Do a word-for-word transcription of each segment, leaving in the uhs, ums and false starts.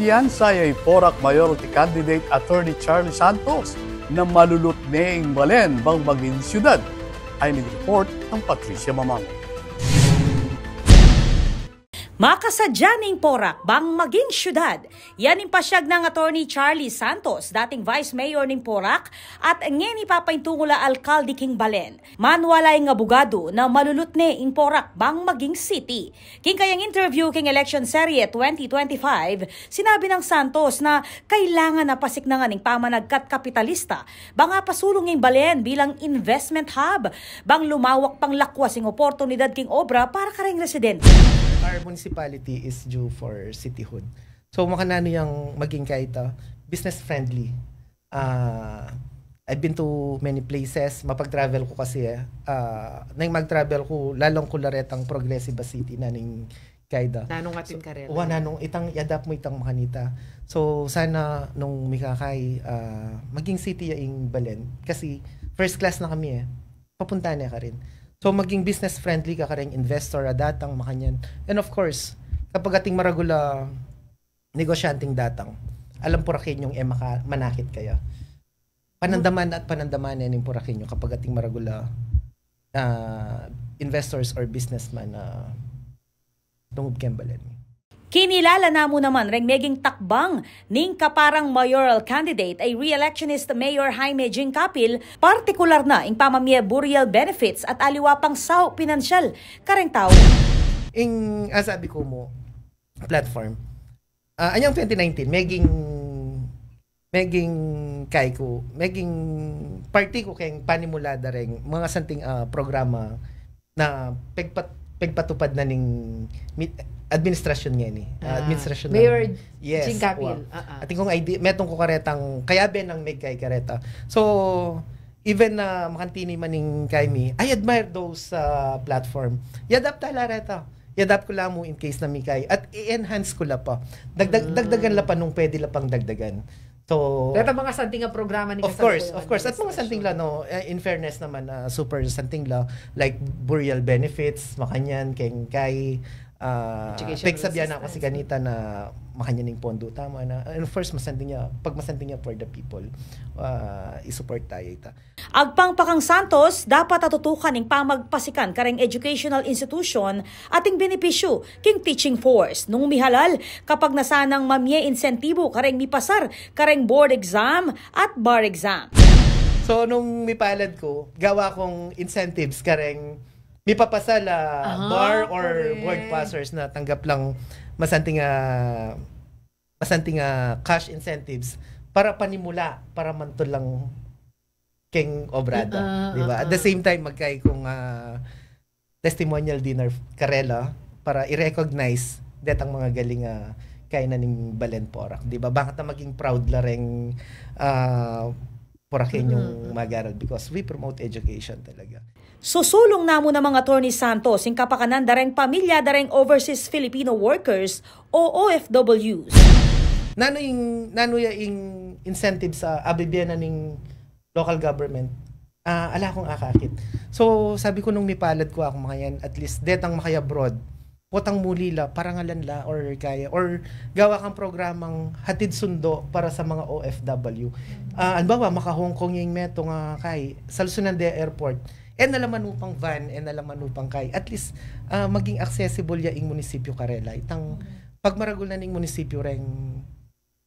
Yan, saya i Porac Mayoralty Candidate Attorney Charlie Santos na malulut ne ing balen bang maging syudad. Ay nag-report ng Patricia Mamang. Makasadya ning Porac bang maging syudad. Yan ing pasyag nang Attorney Charlie Santos, dating Vice Mayor ning Porac at ngeni papaintungulang alkalde king balen. Maniwala ing abugadu na malulut ne ing Porac bang maging city. King kayang interview king election serye twenty twenty-five, sinabi nang Santos na kailangan na pasiknangan ing pamanagkat kapitalista bang apasulung ing balen bilang investment hub, bang lumawak pang lakwas ing oportunidad king obra para kareng residente. Our municipality is due for cityhood. So, makananu yang maging kayta, business friendly. Ah, I've been to many places, mapag-travel ku kasi e. Ah, neng mag-travel ku, lalu ku la retang progressive a city na ning kayta. Nanung atin karela? Wa, nanung itang i-adapt mu itang makanita. So, sana nung mikakay, ah, maging city ya ing balen. Kasi first class na kami e. Papunta ne karin. So, maging business friendly ka kareng investor a datang, makanyan. And of course, kapag ating maragul a negosyanteng datang, alang Poraqueñong e maka-, manakit kaya. Panandaman at panandaman ne ning Poraqueño kapag ating maragul a, ah, investors or businessman na tungub keng balen. Kinilala na mu naman reng meging takbang ning kaparang mayoral candidate a re-electionist Mayor Jaime Jing Capil, partikular na ing pamamie burial benefits at aliwa pang saup pinansyal kareng tau. Ing, ah, sabi ku mu, platform. Ah, anyang twenty nineteen, meging, meging kay ku, meging parti ku keng panimula da reng mga santing, ah, programa na pegpat-, pegpatupad na ning mit-, administrasyon ngeni. Ah, ah, administrasyon na Mayor ning, yes, Jing Capil. Wow. Ah, ah. Atin kung idea, metung ku karetang, kayabe nang megkay kareta. So, even na makantinay man ing kay mi, I admire those, ah, platform. I-adapt ta la reta. I-adapt ku la mu in case na mikay. At i-enhance ku la pa. Dagdag-, mm, dagdagan la pa nung pwede la pang dagdagan. So, reta mga santing a programa ning, of course, of course. At mga santing la, no, eh, in fairness naman, ah, super santing la, like burial benefits, makanyan, keng kay, ah, education assistance. Pegsabian na kasi kanita na makanyan ing pondo, tama na. And of course, masanting ya, pag masanting ya for the people, ah, i-support taya ita. Agpang pa kang Santos, dapat a tutukan ing pamagpasikan kareng educational institution ating benepisyu king teaching force nung mihalal kapag nasanang mamie insentibu kareng mipasar kareng board exam at bar exam. So, nung mipalad ku, gawa kung incentives kareng mipapasa la, ah, bar or correct, board passers na tanggap lang masanting a, masanting a cash incentives para panimula, para mantul lang keng obrada, ah, di ba? Ah, at the same time, magkay kung, ah, testimonial dinner karela para i-recognize detang mga galing, ah, kay na ning balen Porac, di ba? Bakit na maging proud la reng, ah, Poraqueñong mag-aral because we promote education talaga. Susulung na mu namang Attorney Santos ing kapakanan da reng pamilya da reng overseas Filipino workers o O F Ws. Nanu ing, nanu ya ing incentives a abibie na ning local government? Ah, ala kung akakit. So, sabi ku nung mipalad ku aku makanyan, at least, detang makaya-abroad, potang muli la, parangalan la, or kaya, or gawa kang programang hatid sundo para sa mga O F W. Ah, halimbawa, maka-Hong Kong ya ing metung a kay, salusunan de airport. E na la manupang van, e na la manupang kay. At least, ah, maging accessible ya ing munisipyu karela. Itang pagmaragul na ning munisipyu reng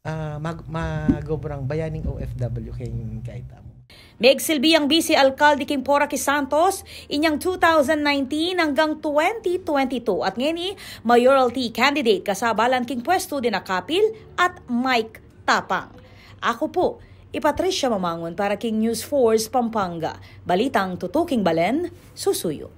ah, mag-, mag-obrang bayaning O F W keng kay tamu. Megsilbi yang bise alkalde king Porac i Santos inyang two thousand nineteen anggang twenty twenty-two at ngeni mayoralty candidate kasabalan king pwestu dina Capil at Mike Tapang. Aku pu i Patricia Mamangun para king News Force Pampanga. Balitang tutuking balen, susuyu.